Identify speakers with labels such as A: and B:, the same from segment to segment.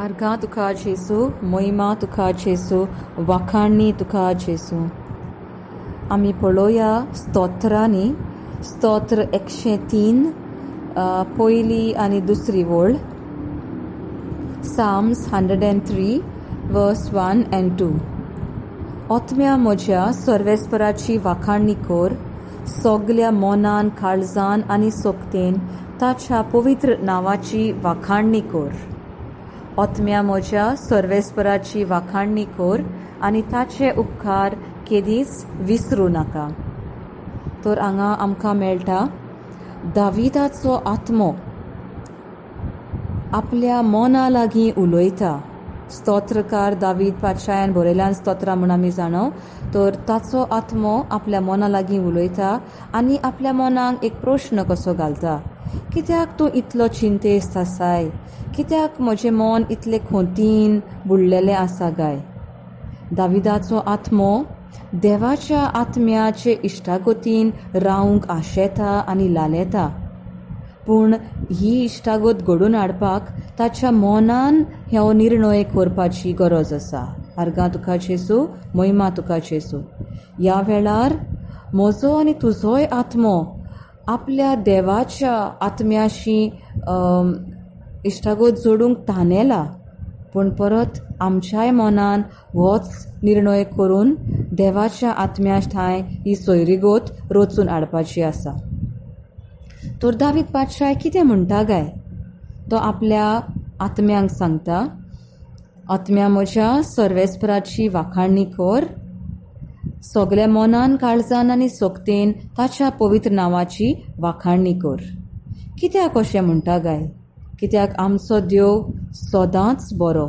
A: आर्गां तुका जेजू, मोहिमा तुका जेजू, वाखाणणी तुका जेजू. आमी पळोवया स्तोत्रांनी, स्तोत्र 103, पयली आनी दुसरी वळ. Psalms 103 verse 1 and 2. आत्म्या म्हज्या सर्वेस्पराची वाखाणणी कर, सगल्या मनान, काळजान आनी सोकतेन ताच्या पवित्र नांवाची वाखाणणी कर. आत्म्या म्हज्या सर्वेस्पराची वाखाणणी कर आनी ताचे उपकार केदीच विसरूं नाका. तर हांगा आमकां मेळटा दाविदाचो आत्मो आपल्या मना लागीं उलयता. स्तोत्रकार दावीद पातशायान बरयल्यान स्तोत्रां म्हूण आमी जाणो. तर ताचो आत्मो आपल्या मना लागीं उलयता आनी आपल्या मनाक एक प्रश्न कसो घालता, कित्याक तूं इतलो चिंतेस्त आसाय, कित्याक म्हजें मन इतलें खोंतीन बुडलेलें आसा गाय. दाविदाचो आत्मो देवाच्या आत्म्याचे इश्टागतीन रावंक आशेता आनी लालेता, पूण ही इश्टागत घडोवन हाडपाक ताच्या मनान हो निर्णय करपाची गरज आसा. आर्गां तुका जेजू, मोहिमा तुका जेजू. ह्या वेळार म्हजो आनी तुजोय आत्मो आपल्या देवाच्या आत्म्याशी इश्टागत जोडूंक तानेला, पूण परत आमच्याय मनान होच निर्णय करून देवाच्या आत्म्या ठांय ही सोयरीगत रचून हाडपाची आसा. तर दावीद पातशाय कितें म्हणटा गाय, तो आपल्या आत्म्यांक सांगता, आत्म्या म्हज्या सर्वेस्पराची वाखाणणी कर, सगल्या मनान, काळजान आनी सोकतेन ताच्या पवित्र नांवाची वाखाणणी कर. कित्याक अशें म्हणटा गाय? कित्याक आमचो देव सदांच बरो.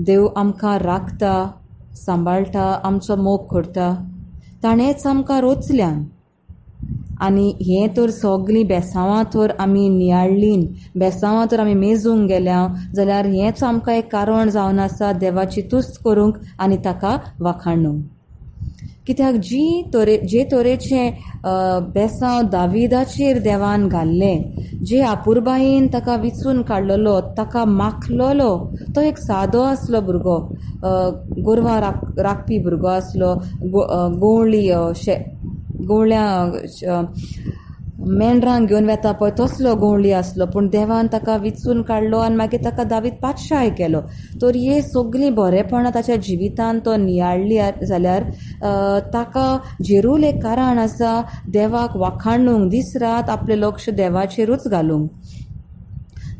A: देव आमकां राखता, सांबाळटा, आमचो मोग करता, ताणेंच आमकां रोचल्यान. आनी हें तर सगळीं बेसांवां तर आमी नियाळ्ळीं, बेसांवां तर आमी मेजूंक गेल्या जाल्यार हेंच आमकां एक कारण जावन आसा देवाची तुस्त करूंक आनी ताका वाखाणूंक. कित्याक जी तरे जे तरेचें बेसांव दाविदाचेर देवान घाल्लें, जे आपुरबायेन ताका विचून काडलेलो, ताका माखलेलो, तो एक सादो आसलो भुरगो, गोरवां राखपी भुरगो आसलो, गवळी गवळ्या मेंढरांक घेवन वेता पळय तसलो गवळी आसलो, पूण देवान ताका विचून काडलो आनी मागीर ताका दावीद पातशाय केलो. तर हे सगळीं बरेपणां ताच्या जिवितान तो नियाळ्ळी जाल्यार ताका जेरूल एक कारण आसा देवाक वाखाणूंक, दीस रात आपलें लक्ष देवाचेरूच घालूंक.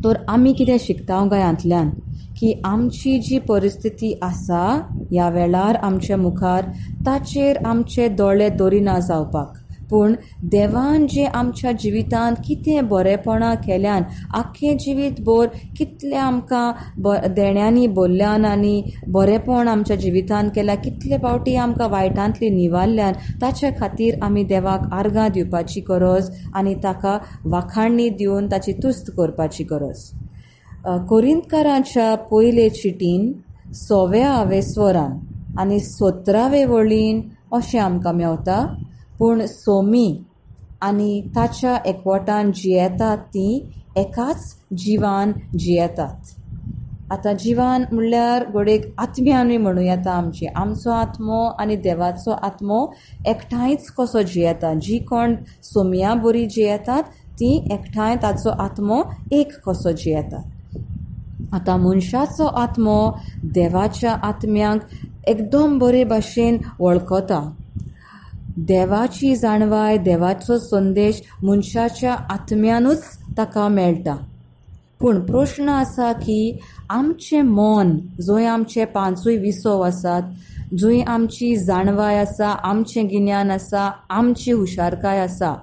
A: तर आमी कितें शिकता गोंयांतल्यान की आमची जी परिस्थिती आसा ह्या वेळार आमच्या मुखार ताचेर आमचे दोळे दरिना जावपाक, पूण देवान जें आमच्या जिवितांत कितें बरेपणां केल्यान, आख्खें जिवीत भर कितलें आमकां देण्यांनी भरल्यान आनी बरेपण आमच्या जिवितांत केल्यान, कितले फावटी आमकां वायटांतली निवारल्यान, ताचे खातीर आमी देवाक आर्गां दिवपाची गरज आनी ताका वाखाणणी दिवन ताची तुस्त करपाची गरज. कोरिंतकारांच्या पयले चिटीन 6व्या स्वरान आनी 17वे वळीन अशें आमकां मेवता, पूण सोमी आनी ताच्या एकवटान जियेतात तीं एकाच जिवान जियेतात. आतां जिवान म्हणल्यार घडयेक आत्म्यानूय म्हणूं येता आमचें, आमचो आत्मो आनी देवाचो आत्मो एकठांयच कसो जियेता. जी कोण सोमया बरी जियेतात तीं एकठांय ताचो आत्मो एक कसो जियेतात. आतां मनशाचो आत्मो देवाच्या आत्म्यांक एकदम बरे भाशेन वळखता. देवाची जाणवाय, देवाचो संदेश मनशाच्या आत्म्यानूच ताका मेळटा. पूण प्रश्न आसा की आमचें मन, जंय आमचे 5 विसव आसात, जंय आमची जाणवाय आसा, आमचें गिन्यान आसा, आमची हुशारकाय आसा,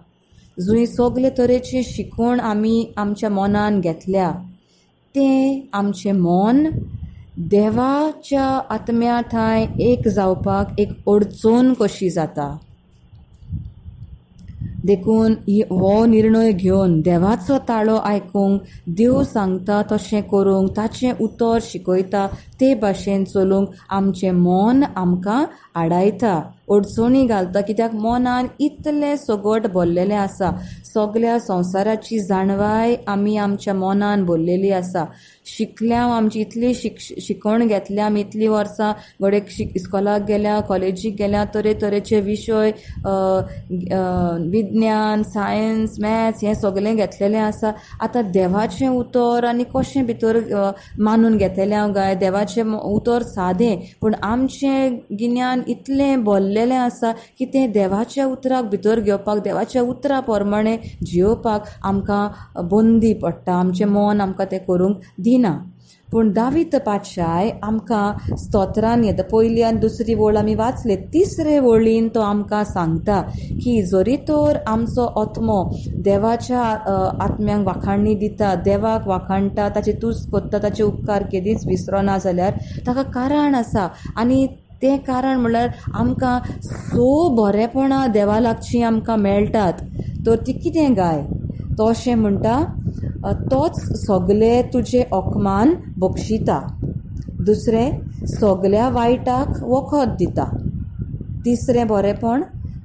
A: जंय सगळे तरेची शिकवण आमी आमच्या मनान घेतल्या, तें आमचें मन देवाच्या आत्म्या ठांय एक जावपाक एक अडचण कशी जाता. देखून हो निर्णय घेवन देवाचो ताळो आयकूंक, देव सांगता तशें करूंक, ताचें उतर शिकयता ते भाशेन चलूंक आमचें मन आमकां आडायता अडचणी घालता, कित्याक मनान इतलें सगट भरलेलें आसा. सगल्या संवसाराची जाणवाय आमी आमच्या मनान भरलेली आसा. शिकल्या आमची इतली शिकवण घेतल्या आमी, इतलीं वर्सां घडये इस्कोलाक गेल्या, कॉलेजीक गेल्या, तरेतरेचे विशय, विज्ञान, सायन्स, मॅथ्स हें सगलें घेतलेलें आसा. आतां देवाचें उतर आनी कशें भितर मानून घेतलें हांव गाय? देवाचें उतर सादें, पूण आमचें गिन्यान इतलें भरलेलें आसा की तें देवाच्या उतराक भितर घेवपाक, देवाच्या उतरा प्रमाणें जियोवपाक आमकां बंदी पडटा. आमचें मन आमकां तें करूंक दिना. पूण दावीद पातशाय आमकां स्तोत्रान येता. पयली आनी दुसरी वळ आमी वाचले, तिसरे वळीन तो आमकां सांगता की जरी तर आमचो आत्मो देवाच्या आत्म्यांक वाखाणणी दिता, देवाक वाखाणटा, ताचे तुस्त करता, ताचे उपकार केदीच विसरना जाल्यार ताका कारण आसा. आनी तें कारण म्हणल्यार आमकां सो बरेपणां देवा लागचीं आमकां मेळटात. तर ती कितें गाय? तो अशें म्हणटा, तोच सगले तुजे अकमान बक्षिता, दुसरें सगल्या वायटाक वखद दिता, तिसरें बरेपण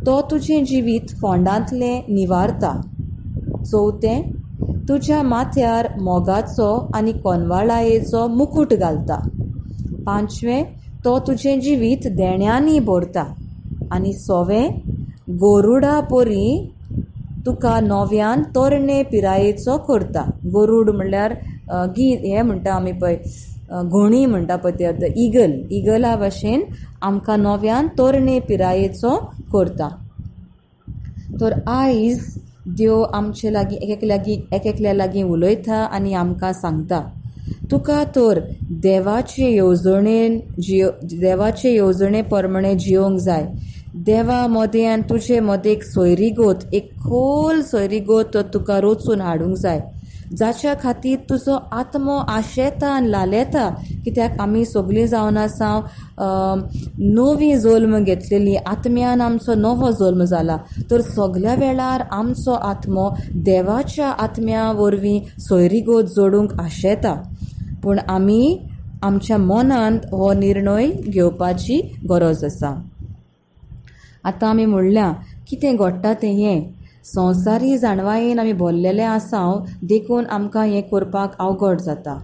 A: तो तुजें जिवीत फोंडांतलें निवारता, चवथें तुज्या माथ्यार मोगाचो आनी कोनवाळायेचो मुकूट घालता, पांचवें तो तुजें जिवीत देण्यांनी भरता, आनी सवें गोरुडा परी तुका नव्यान तरणे पिरायेचो करता. गरुड म्हणल्यार गीत हें म्हणटा आमी पळय, घोणी म्हणटा पळय, ते अर्थ इगल, इगला भाशेन आमकां नव्यान तरणे पिरायेचो करता. तर आयज देव आमचे लागीं एक एकल्या लागीं उलयता आनी आमकां सांगता, तुका तर देवाचे येवजणेन देवाचे येवजणे प्रमाणे जियोंक जाय. देवा मदें आनी तुजे मदें एक सोयरीगोत, एक खोल सोयरीगोत तर तुका रचून हाडूंक जाय, जाच्या खातीर तुजो आत्मो आशेता आनी लालेता. कित्याक आमी सगलीं जावन आसा नवी जल्म घेतलेली, आत्म्यान आमचो नवो जल्म जाला. तर सगल्या वेळार आमचो आत्मो देवाच्या आत्म्या वरवीं सोयरीगोत जोडूंक आशेता. पूण आमी आमच्या मनांत हो निर्णय घेवपाची गरज आसा. आतां आमी म्हणल्या कितें घडटा तें हें संवसारी जाणवायेन आमी भरलेले आसा, देखून आमकां हें करपाक अवघड जाता.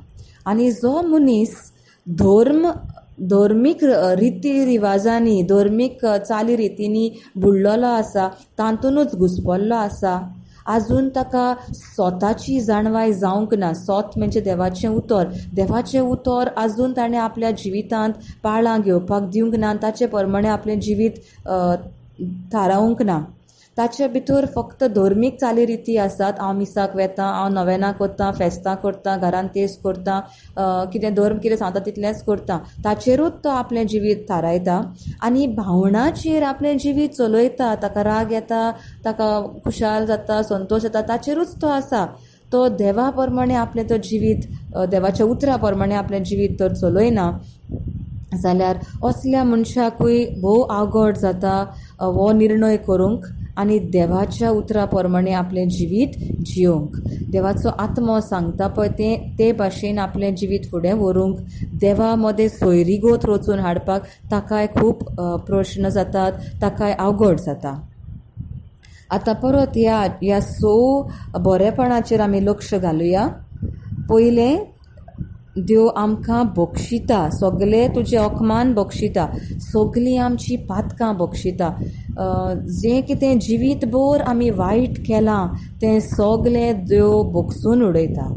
A: आनी जो मनीस धर्मीक रिती रिवाजांनी, धर्मीक चाली रितींनी बुडलेलो आसा, तातूंतच घुस्पल्लो आसा, आजून ताका स्वताची जाणवाय जावंक ना. स्वत म्हणजे देवाचें उतर, देवाचें उतर आजून ताणें आपल्या जिवितांत पाळां घेवपाक दिवंक ना, ताचे प्रमाणे आपलें जिवीत थारावंक ना. ताचे भितर फक्त धर्मीक चालीरिती आसात. हांव मिसाक वेता, हांव नवेनां करतां, फेस्तां करतां, घरांत तेज करतां, कितें धर्म कितें सांगता तितलेंच करता, ताचेरूच तो आपलें जिवीत थारायता आनी भावनाचेर आपलें जिवीत चलयता. ताका राग येता, ताका खुशाल जाता, संतोश जाता, ताचेरूच तो आसा. तो देवा प्रमाणे आपलें तो जिवीत, देवाच्या उतरा प्रमाणे आपलें जिवीत तर चलयना जाल्यार असल्या मनशाकूय भोव अवघड जाता हो निर्णय करूंक आनी देवाच्या उतरा प्रमाणे आपलें जिवीत जियोंक. देवाचो आत्मो सांगता पळय ते भाशेन आपलें जिवीत फुडें व्हरूंक, देवा मदें सोयरीगोत रचून हाडपाक ताकाय खूब प्रश्न जातात, ताकाय अवघड जाता. आतां परत ह्या सो बरेपणाचेर आमी लक्ष घालुया. पयलें, देव आमकां बक्षिता, सगले तुजे अकमान बक्षिता, सगलीं आमची पातकां बक्षिता. जें कितें जिवीतभर आमी वायट केलां तें सगलें देव बक्षून उडयता.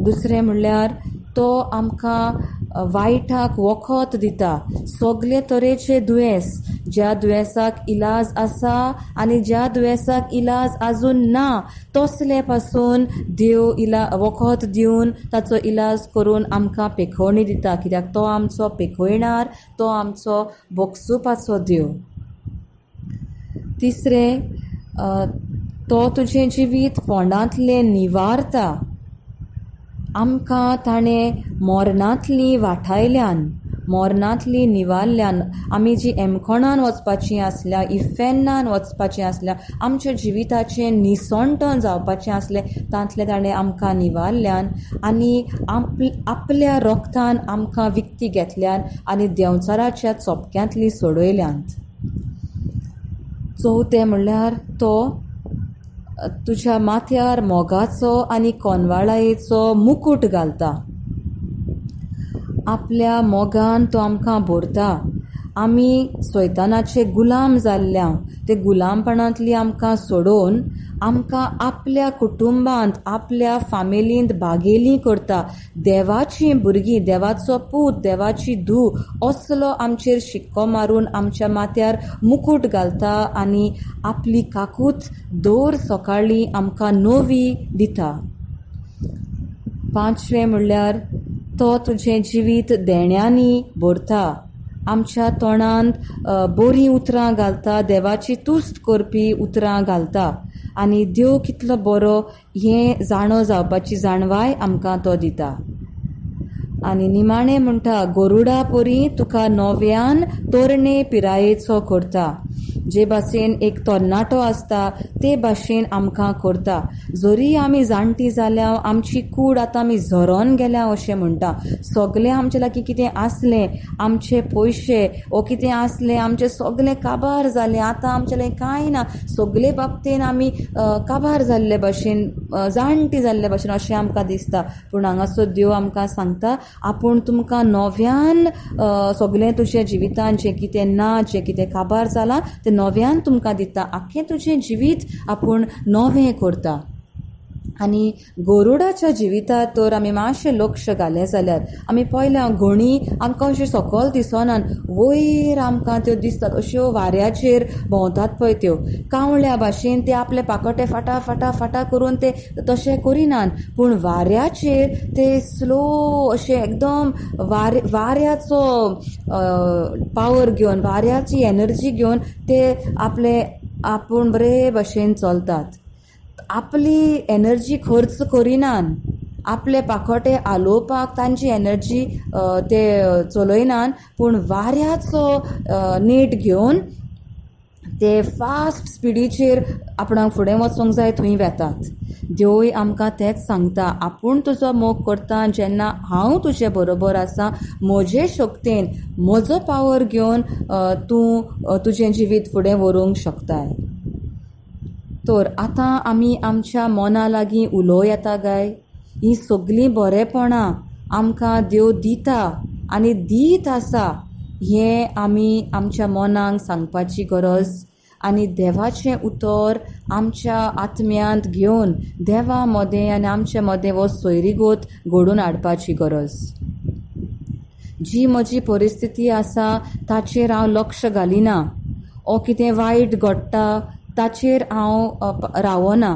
A: दुसरें म्हणल्यार तो आमकां वायटाक वखद दिता. सगले तरेचे दुयेंस, ज्या दुयेंसाक इलाज आसा आनी ज्या दुयेंसाक इलाज आजून ना तसले पासून देव वखद दिवन ताचो इलाज करून आमकां पेखवणी दिता. कित्याक तो आमचो पेखयणार, तो आमचो बक्षुपाचो देव. तिसरें, तो तुजें जिवीत फोंडांतलें निवारता. आमकां ताणें मरणांतली वाठायल्यान, मरणांतली निवारल्यान. आमी जी एमखणान वचपाचीं आसल्या, इफेन्नान वचपाचीं आसल्या, आमच्या जिविताचें निसणटण जावपाचें आसलें, तांतलें ताणें आमकां निवारल्यान आनी आपल्या रोगतान आमकां विकती घेतल्यान आनी देंवचाराच्या चोपक्यांतली सोडयल्यांत. चवथें म्हणल्यार तो तुज्या माथ्यार मोगाचो आनी कोनवाळायेचो मुकूट घालता. आपल्या मोगान तो आमकां भरता. आमी सैतानाचे गुलाम जाल्ल्या ते गुलामपणांतली आमकां सोडोवन आमकां आपल्या कुटुंबांत आपल्या फामिलींत भागेली करता. देवाचीं भुरगीं, देवाचो पूत, देवाची धूव असलो आमचेर शिक्को मारून आमच्या माथ्यार मुकूट घालता आनी आपली काकूत दर सकाळीं आमकां नवी दिता. पांचवें म्हणल्यार तो तुजें जिवीत देण्यांनी भरता. आमच्या तोंडांत बरीं उतरां घालता, देवाची तुस्त करपी उतरां घालता आनी देव कितलो बरो हें जाणो जावपाची जाणवाय आमकां तो दिता. आनी निमाणें म्हणटा गरुडा परी तुका नव्यान तरणे पिरायेचो करता. जे भाशेन एक तरणाटो आसता ते भाशेन आमकां करता. जरी आमी जाणटी जाल्या, आमची कूड आतां आमी झरोन गेल्या अशें म्हणटा, सगळें आमचे लागीं कितें आसलें, आमचे पयशे ओ कितें आसलें आमचें सगळें काबार जालें, आतां आमचें लागीं कांय ना, सगळे बाबतीन आमी काबार जाल्ले भाशेन, जाणटी जाल्ले भाशेन अशें आमकां दिसता. पूण हांगासर देव आमकां सांगता आपूण तुमकां नव्यान सगळें तुज्या जिवितान जें कितें ना, जें कितें काबार जालां तें नव्यान तुमकां दिता. आख्खें तुजें जिवीत आपूण नवें करता. आनी गरुडाच्या जिवितांत तर आमी मातशें लक्ष घालें जाल्यार आमी पळयल्या घोणी आमकां अश्यो सकयल दिसनात, वयर आमकां त्यो दिसतात, अश्यो वाऱ्याचेर भोंवतात पळय त्यो. कावळ्या भाशेन ते आपले पाकोटे फाटा फाटा फाटा करून ते तशें करिनात, पूण वाऱ्याचेर ते स्लो अशें एकदम वाऱ्याचो पावर घेवन, वाऱ्याची एनर्जी घेवन ते आपले आपूण बरे भाशेन चलतात. आपली एनर्जी खर्च करिनात, आपले पाखोटे आलोवपाक तांची एनर्जी ते चलयनात, पूण वाऱ्याचो नेट घेवन ते फास्ट स्पिडीचेर आपणाक फुडें वचूंक जाय थंय वेतात. देवूय आमकां तेंच सांगता, आपूण तुजो मोग करता जेन्ना हांव तुजे बरोबर आसा, म्हजे शक्तेन म्हजो पावर घेवन तूं तुजें जिवीत फुडें व्हरूंक शकताय. तर आतां आमी आमच्या मना लागीं उलोवं येता काय? हीं सगळीं बरेपणां आमकां देव दिता आनी दीत आसा हें आमी आमच्या मनाक सांगपाची गरज आनी देवाचें उतर आमच्या आत्म्यांत घेवन देवा मदें आनी आमचे मदें हो सोयरीगत घडोवन हाडपाची गरज. जी म्हजी परिस्थिती आसा ताचेर हांव लक्ष घालिना, ओ कितें वायट घडटा ताचेर हांव रावना.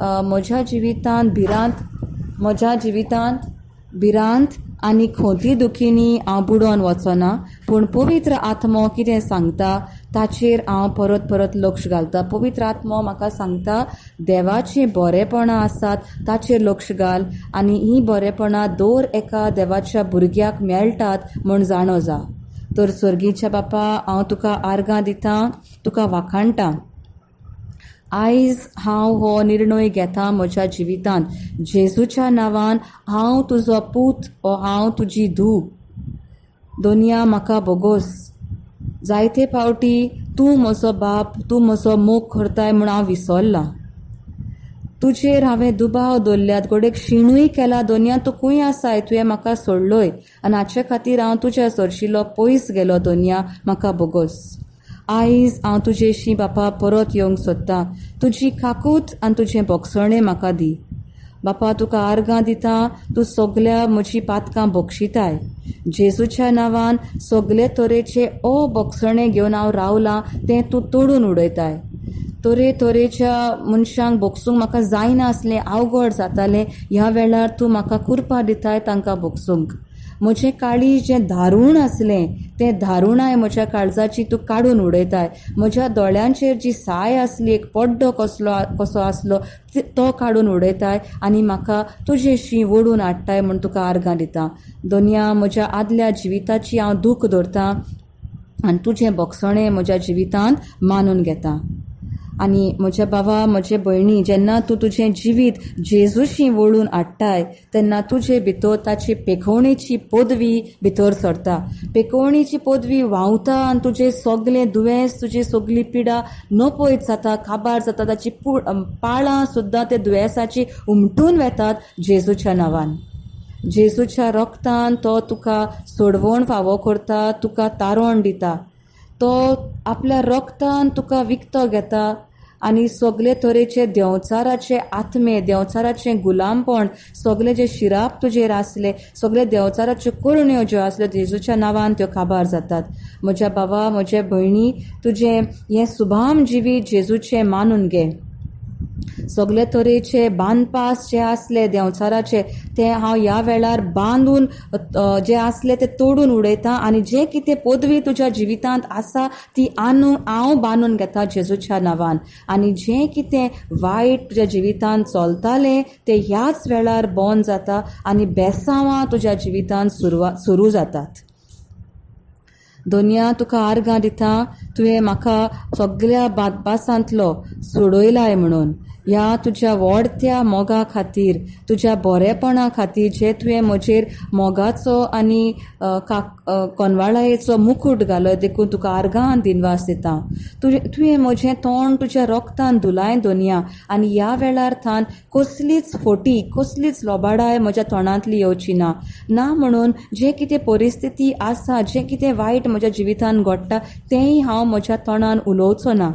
A: म्हज्या जिवितांत भिरांत आनी खोती दुखींनी हांव बुडोवन वचना, पूण पवित्र आत्मो कितें सांगता ताचेर हांव परत परत लक्ष घालता. पवित्र आत्मो म्हाका सांगता देवाचीं बरेपणां आसात ताचेर लक्ष घाल आनी हीं बरेपणां दर एका देवाच्या भुरग्याक मेळटात म्हूण जाणो जा. तर सर्गीच्या बापा, हांव तुका आर्गां दिता, तुका वाखाणटा. आयज हांव हो निर्णय घेता म्हज्या जिवितांत, जेजूच्या नांवान हांव तुजो पूत ओ हांव तुजी धूव. दोनया म्हाका बोगोस. जायते फावटी तूं म्हजो बाप, तूं म्हजो मोग करताय म्हूण हांव विसरलां. तुजेर हांवें दुबाव दवरल्यात, घडयेक शिणूय केला. दोनया तूं खंय आसाय, तुवें म्हाका सोडलोय आनी हाचे खातीर हांव तुज्या सरशिलो पयस गेलो. दोनया म्हाका बोगोस. आयज हांव तुजेशी बापा परत येवंक सोदतां. तुजी काकूत आनी तुजें बोगसणें म्हाका दी. बापा तुका आर्गां दिता, तूं सगल्या म्हजी पातकां बक्षिताय. जेजूच्या नांवान सगले तरेचे ओ बोगसणें घेवन हांव रावलां तें तूं तोडून उडयताय. तरेतरेच्या मनशांक बोगसूंक म्हाका जायनासलें, अवघड जातालें. ह्या वेळार तूं म्हाका कुरपा दिताय तांकां बोगसूंक. म्हजें काळीज जें धारूण आसलें तें धारुणाय म्हज्या काळजाची तूं काडून उडयताय. म्हज्या दोळ्यांचेर जी साय आसली, एक पड्डो कसो आसलो तो काडून उडयताय आनी म्हाका तुजेशी ओडून हाडटाय म्हूण तुका आर्गां दिता. दोनया म्हज्या आदल्या जिविताची हांव दूख धरता आनी तुजें बोगसणें म्हज्या जिवितांत मानून घेता. आनी म्हज्या बाबा, म्हजे भयणी, जेन्ना तूं तुजें जिवीत जेजूशी वळून हाडटाय तेन्ना तुजे भितर ताची पेखोवणेची पदवी भितर सरता. पेखोवणेची पदवी व्हांवता आनी तुजें सगलें दुयेंस, तुजी सगली पिडा नपयत जाता, काबार जाता. ताची पाळां सुद्दां त्या दुयेंसाची उमटून वेतात जेजूच्या नांवान. जेजूच्या रोगतान तो तुका सोडवण फावो करता, तुका तारण दिता. तो आपल्या रोगतान तुका विकतो घेता आनी सगले तरेचे देंवचाराचे आत्मे, देंवचाराचें गुलामपण, सगले जे शिराप तुजेर आसले, सगले देंवचाराच्यो करण्यो ज्यो आसल्यो जेजूच्या नांवान त्यो काबार जातात. म्हज्या बाबा, म्हज्या भयणी, तुजें हें सुभाम जिवीत जेजूचें मानून घे. सगले तरेचे बांदपास जे आसले देंवचाराचे ते हांव ह्या वेळार बांदून जे आसले ते तोडून उडयता आनी जे कितें पदवी तुज्या जिवितांत आसा ती हांव बांदून घेता जेजूच्या नांवान. आनी जें कितें वायट तुज्या जिवितांत चलतालें तें ह्याच वेळार बंद जाता आनी बेसांवां तुज्या जिवितांत सुरू जातात. दोनया, तुका आर्गां दिता, तुवें म्हाका सगल्या बादपासांतलो सोडयलाय म्हणून. ह्या तुज्या व्हडत्या मोगा खातीर, तुज्या बरेपणा खातीर, जे तुवें म्हजेर मोगाचो आनी कोनवाळायेचो मुकूट घालो, देखून तुका आर्गां दिनवास दिता. तुवें म्हजें तोंड तुज्या रोगतान धुलाय दोनया आनी ह्या वेळार थान कसलीच फोटी, कसलीच लोबाडाय म्हज्या तोंडांतली येवची ना. ना म्हणून जें कितें परिस्थिती आसा, जें कितें वायट म्हज्या जिवितान घडटा तेंय हांव म्हज्या तोंडान उलोवचो ना.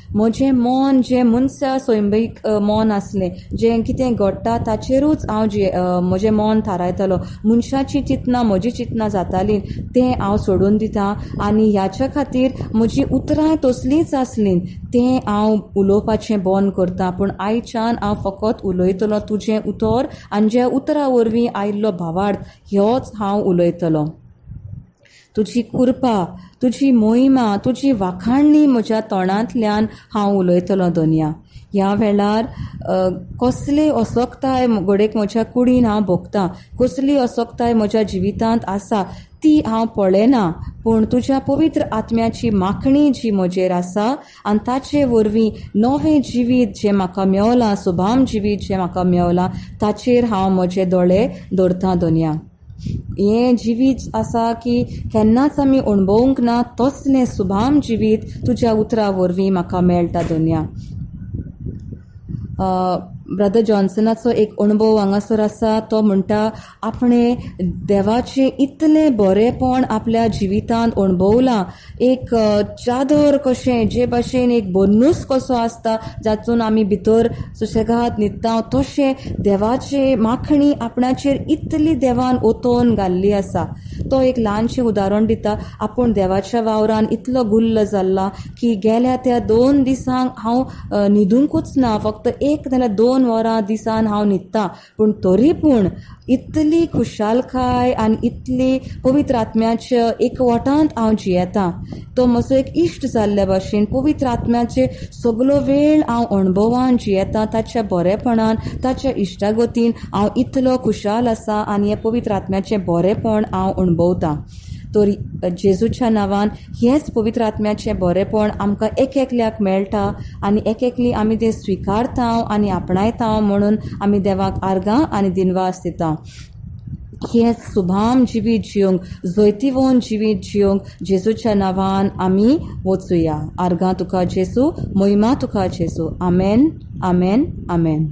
A: म्हजें मन जें मनशा सैमीक मन आसलें, जें कितें घडटा ताचेरूच हांव म्हजें मन थारायतलो. मनशाचीं चिंतनां म्हजी चिंतनां जातालीं तें हांव सोडून दिता आनी ह्याच्या खातीर म्हजीं उतरां तसलींच आसलीं तें हांव उलोवपाचें बंद करता. पूण आयच्यान हांव फकत उलयतलो तुजें उतर आनी ज्या उतरां वरवीं आयिल्लो भावार्थ ह्योच हांव उलयतलो. तुजी कृपा, तुजी मोहिमा, तुजी वाखाणणी म्हज्या तोंडांतल्यान हांव उलयतलो दोनया. ह्या वेळार कसली असक्ताय घडयेक म्हज्या कुडीन हांव भोगतां, कसली असक्ताय म्हज्या जिवितांत आसा ती हांव पळयना, पूण तुज्या पवित्र आत्म्याची माखणी जी म्हजेर आसा आनी ताचे वरवीं नवें जिवीत जें म्हाका मेवलां, सुभाम जिवीत जें म्हाका मेवलां, ताचेर हांव म्हजे दोळे दवरतां दोनया. हें जिवीत आसा की केन्नाच आमी अणभवूंक ना तसलें सुभाम जिवीत तुज्या उतरा वरवीं म्हाका मेळटा दोनया. ब्रदर जॉन्सनाचो एक अणभव हांगासर आसा. तो म्हणटा आपणें देवाचें इतलें बरेंपण आपल्या जिवितांत अणभवलां, एक चादर कशें, जे भाशेन एक बन्नूस कसो आसता जातून आमी भितर सुशेगाद न्हिदता, तशें देवाचे माखणी आपणाचेर इतली देवान ओतोवन घाल्ली आसा. तो एक ल्हानशें उदाहरण दिता, आपूण देवाच्या वावरान इतलो गुल्ल जाल्ला की गेल्या त्या 2 दिसांक हांव न्हिदुंकूच ना, फक्त 1 नाल्यार 2 वरां दिसान हांव न्हिदता, पूण तरी पूण इतली खुशालकाय आनी इतली पवित्र आत्म्याच्या एकवटांत हांव जियेता. तो म्हजो एक इश्ट जाल्ल्या भाशेन पवित्र आत्म्याचे सगलो वेळ हांव अणभवान जियेता. ताच्या बरेपणान, ताच्या इश्टागतीन हांव इतलो खुशाल आसा आनी हें पवित्र आत्म्याचें बरेपण हांव अणभवता. तर जेजूच्या नांवान हेंच पवित्र आत्म्याचें बरेपण आमकां एक एकल्याक मेळटा आनी एक एकली आमी तें स्विकारता आनी आपणायता म्हणून आमी देवाक आर्गां आनी दिनवास दिता. हें सुभाम जिवीत जिवंक, जैतिवंत जिवीत जिवंक जेजूच्या नांवान आमी वचुया. आर्गां तुका जेजू, महिमा तुका जेजू. आमेन, आमेन, आमेन.